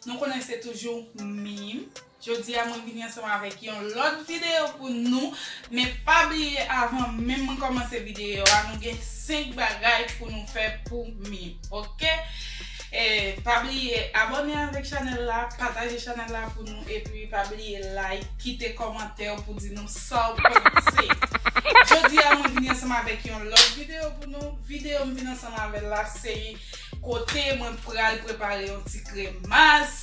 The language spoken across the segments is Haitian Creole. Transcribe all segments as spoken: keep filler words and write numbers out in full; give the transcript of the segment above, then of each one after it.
Nou konnen se toujou Mim. Jodi a mwen vini ansanm avèk yon lòt videyo pou nou. Men pa bliye, avan menm mwen kòmanse videyo a, nou gen senk bagay pou nou fè pou Mim, oke? E pa bliye abòne avèk chanèl la, pataje chanèl la pou nou, epi pa bliye like, kite kòmantè pou di nou sa w panse. Jodi a mwen vini ansanm avèk yon lòt videyo pou nou. Videyo m vin ansanm avè l la se kote mwen pral prepare yon ti kremas.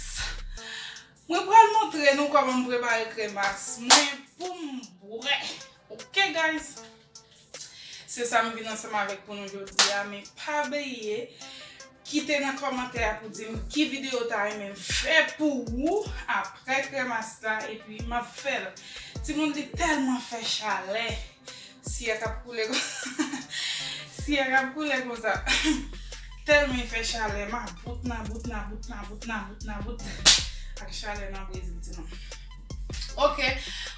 Mwen pral montre nou kòman m prepare kremas mwen pou m bwè. Oke, guys? Se sa m vin ansanm avèk pou nou jodi a, men pa bliye kite nan kòmantè a pou di m ki videyo w ta renmen m fè pou ou apre kremas la, epi m ap fè l. Timoun, li tèlman fè chalè. Syèl k ap koule kon syèl k ap koule konsa. Tèlman fè chalè, m a bout nan bout nan bout nan bout nan bout nan bout ak chalè nan Brezil, timoun. Oke,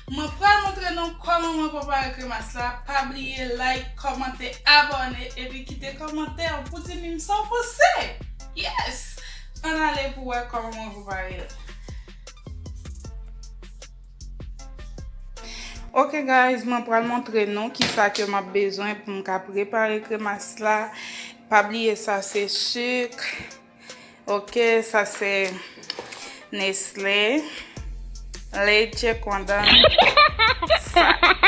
mwen pral montre nou kòman mwen prepare kremas la. Pa bliye like, kòmante, abòne, epi kite kòmantè pou di Mim sa w panse. Yes! Ann ale pou wè kòman mwen prepare l. Ok guys, mwen pral montre nou kisa ke m ap bezwen pou m ka prepare kremas la. Pa bliye sa se sik. Ok, sa se Nestlé, leche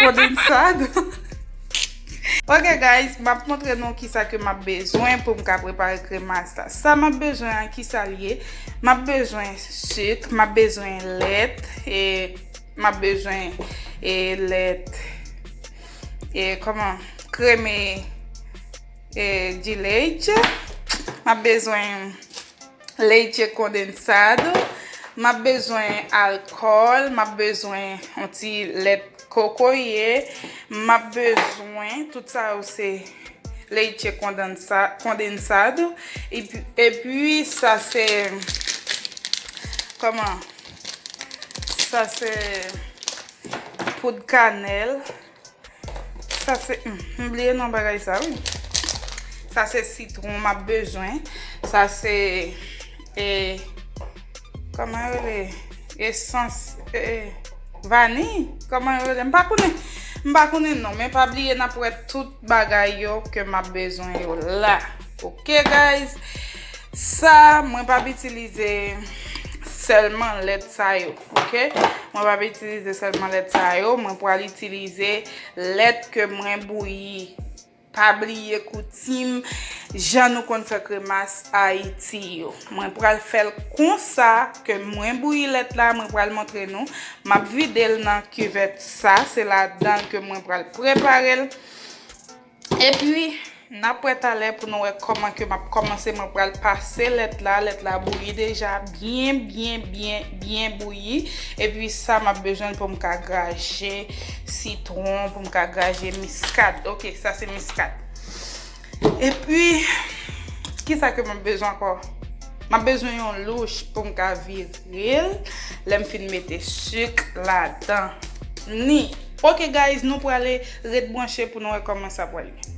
condensado. Ok guys, m ap montre nou kisa ke m ap bezwen pou m ka prepare kremas la. Sa m ap bezwen an, kisa l ye? M ap bezwen sik, m ap bezwen lèt, e m ap bezwen, e, lèt, e, kòman, kreme, e, de leche. M ap bezwen leche condensado. M ap bezwen alkòl. M ap bezwen yon ti lèt kokoye. M ap bezwen, tout sa yo se leche condensa-, condensado. Epi, epi sa se, kòman? Sa se poud kanèl. Sa se, hmm, m bliye non bagay sa, wi. Sa se sitwon m ap bezwen. Sa se, e, kòman yo rele? Esans, e, vaniy? Kòman yo rele? M pa konnen. M pa konnen non, men pa bliye n ap wè tout bagay yo ke m ap bezwen yo la. Ok, guys? Sa, mwen p ap itilize sèlman lèt sa yo, ok? Mwen p ap itilize sèlman lèt sa yo, mwen pral itilize lèt ke mwen bouyi. Pa bliye koutim, jan nou konn fè kremas Ayiti yo. Mwen pral fè l konsa ke mwen bouyi lèt la, mwen pral montre nou. M ap vide l nan kivèt sa, se ladan l ke mwen pral prepare l. Epi, n ap wè talè pou nou wè kòman ke m ap kòmanse. Mwen pral pase lèt la. Lèt la bouyi deja, byen, byen, byen, byen bouyi. Epi sa, m ap bezwen pou m ka graje sitwon, pou m ka graje miskad. Ok, sa se miskad. Epi, kisa ke m ap bezwen ankò? M ap bezwen yon louch pou m ka vire l lè m fin mete sik ladan ni. Ok guys, nou prale ret branche pou nou wè kòman sa pral ye.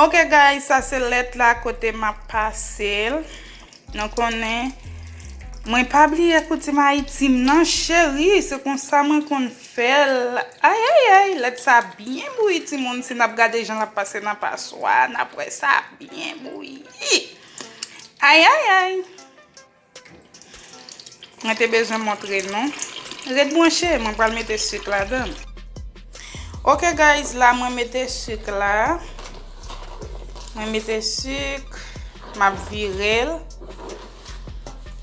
Ok guys, sa se lèt la kote m ap pase l. Nou konnen, mwen pa bliye koutim Ayiti m nan, cheri, se konsa mwen konn fè l. Ay, ay, ay, lèt sa byen bouyi, timoun, si n ap gade jan l ap pase nan paswa, n ap wè sa byen bouyi. Ay, ay, ay. Mwen te bezwen montre nou. Ret branche, mwen pral mete sik ladan. Ok guys, la mwen mete sik la. Mwen mete sik, m ap vire l.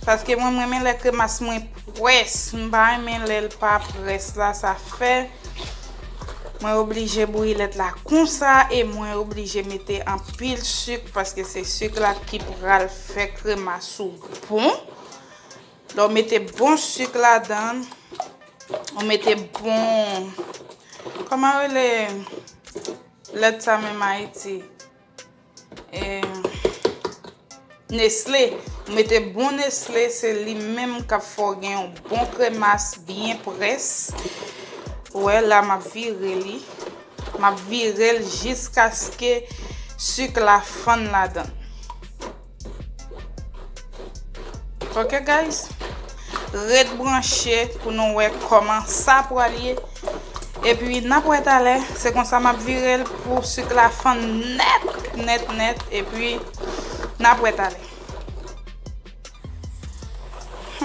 Paske mwen, mwen renmen lè kremas mwen près. M pa renmen lè l pa près la, sa fè mwen oblije bouyi lèt la konsa e mwen oblije mete anpil sik paske se sik la ki pral fè kremas ou bon. Lè w mete bon sik ladan, ou mete bon, kòman rele lèt sa menm Ayiti? E, Nestlé. Ou mete bon Nestlé, se li menm k ap fè w gen yon bon kremas byen près. Ou wè, la m ap vire li. M ap vire l jiskaske sik la fann ladan. Ok guys, ret branche pou nou wè kòman sa pral ye. Epi n ap wè talè, se konsa m ap vire l pou sik la fann nèt, nèt, nèt. Epi n ap wè talè.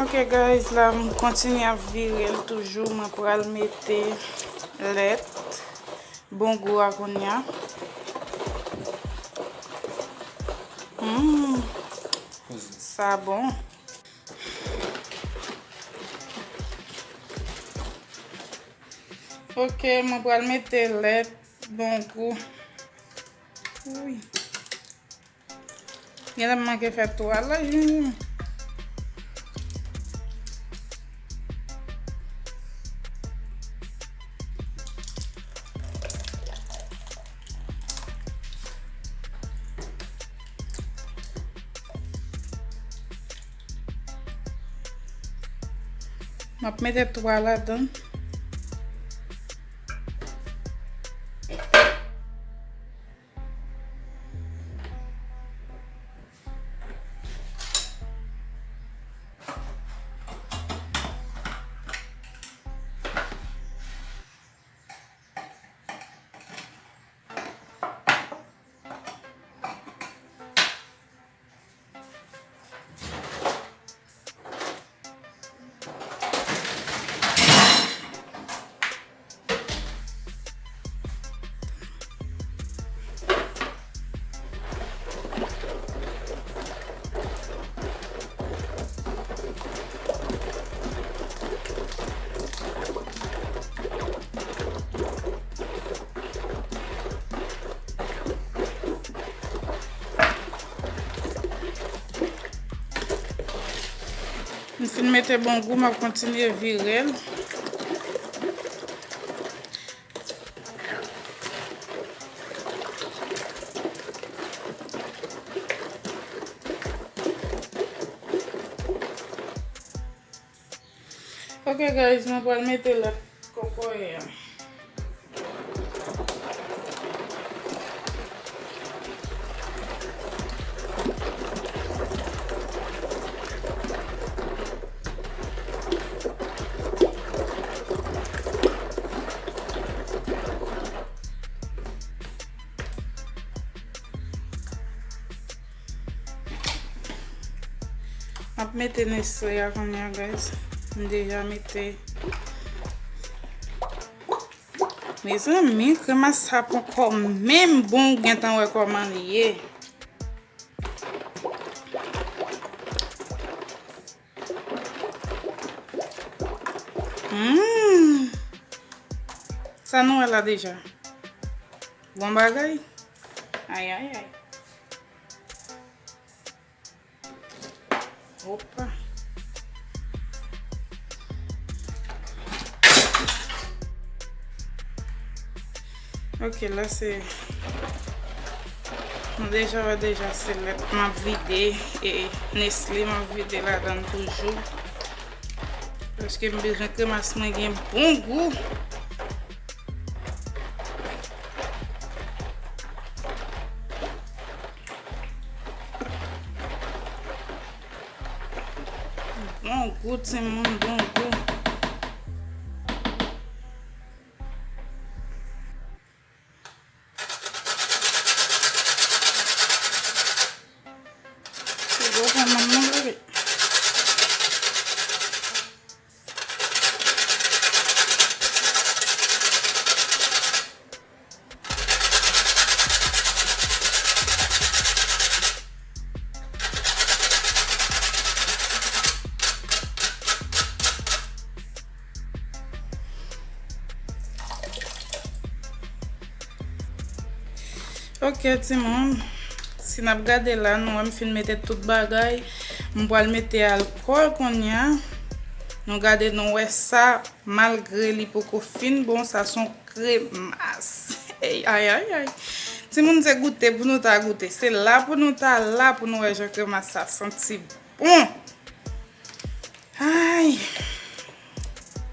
Ok guys, la m kontinye ap vire l toujou. Mwen pral mete lèt. Bon gou a kounye a. Hmm, sa bon. Ok, mwen pral mete lèt bon gou. Wi. Genlè m manke fè twa laj, wi. M ap mete twa ladan. M fin mete bon gou, m ap kontinye vire l. Ok guys, mwen pral mete lòt kokoye a. M ap mete Nestlé a kounye a, guys. M deja mete. Mezanmi, kremas sa poko menm bon, ou gentan wè kòman li ye. Hmm. Sa nou wè la deja. Bon bagay. Ay, ay, ay. Opa. Ok, la se, nou deja wè deja se lèt m ap vide e Nestlé m ap vide ladan l toujou. Paske m bezwen kremas mwen gen bon gou. Bon gou, timoun, bon gou. Se gwo kòmann nan, bebe. Ok, timoun. Si n ap gade la, nou wè m fin mete tout bagay. M pral mete alkòl kounye a. Nou gade, nou wè sa, malgre li poko fin bon, sa se yon kremas. Ey, ay, ay, ay. Timoun, se goute pou nou ta goute. Se la pou nou ta la pou nou wè jan kremas sa santi bon. Ay!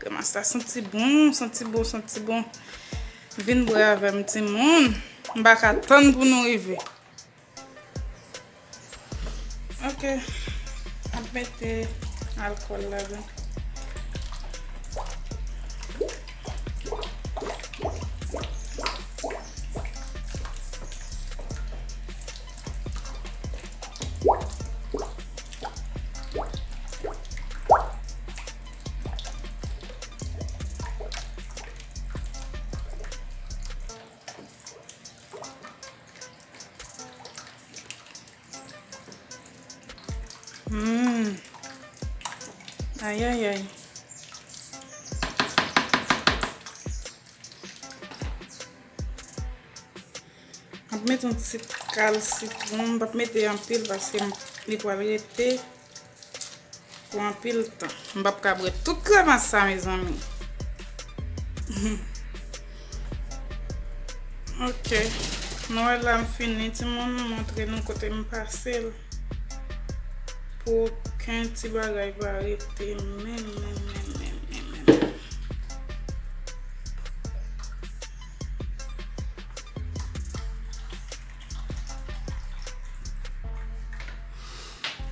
Kremas la santi bon, santi bon, santi bon. Vin bwè avè m, timoun. M pa ka tann pou nou rive. Ok. Ap mete alkòl ladan. Hmm. Ayayay. M ap mete yon ti kal sitwon. M p ap mete anpil paske m, li pral rete pou anpil tan. M p ap ka bwè tout kremas sa, mezanmi. Ok. Nou wè la m fini, timoun, m montre nou kote m pase l. Pou okenn ti bagay pa rete menm, menm, menm, menm, menm, menm.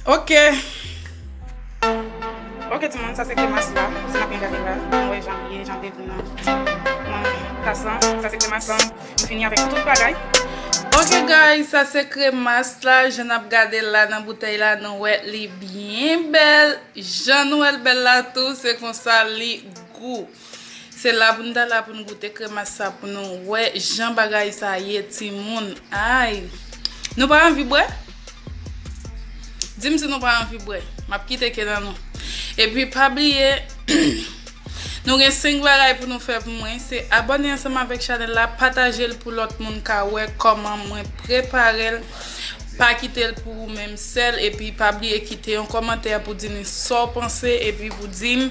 Ok. Ok, timoun, sa se kremas la. Si n ap byen gade la, nou wè jan li ye, jan l te vin nan, nan tas lan. Sa se kremas lan. M fini avèk tout bagay. Ok, guys, sa se kremas la. Jan n ap gade la nan boutèy la, nou wè li byen bèl. Jan nou wè l bèl la tou, se konsa li gou. Se la pou n ta la pou n goute kremas sa, pou nou wè jan bagay sa ye, timoun. Ay! Nou pa anvi bwè? Di m si nou pa anvi bwè. M ap kite ke nan nou. Epi, pa bliye, nou gen senk bagay pou nou fè pou mwen. Se abòne ansanm avèk chanèl la, pataje l pou lòt moun ka wè kòman mwen prepare l. Pa kite l pou ou menm sèl. Epi, pa bliye kite yon kòmantè pou di m sa w panse. Epi, pou di m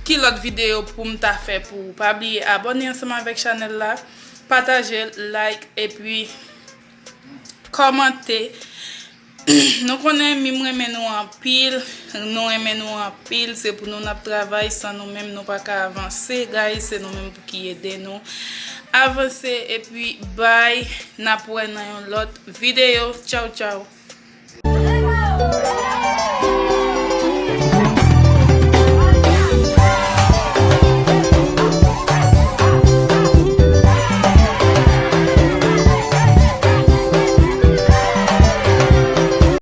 ki lòt videyo pou m ta fè pou ou. Pa bliye abòne ansanm avèk chanèl la, pataje l, like, epi kòmante. Nou konnen Mim renmen nou anpil, nou renmen nou anpil, se pou nou n ap travay, san nou menm nou pa ka avanse, guys, se nou menm pou ki ede nou avanse, epi bye, n ap wè nan yon lòt videyo, tchaw tchaw.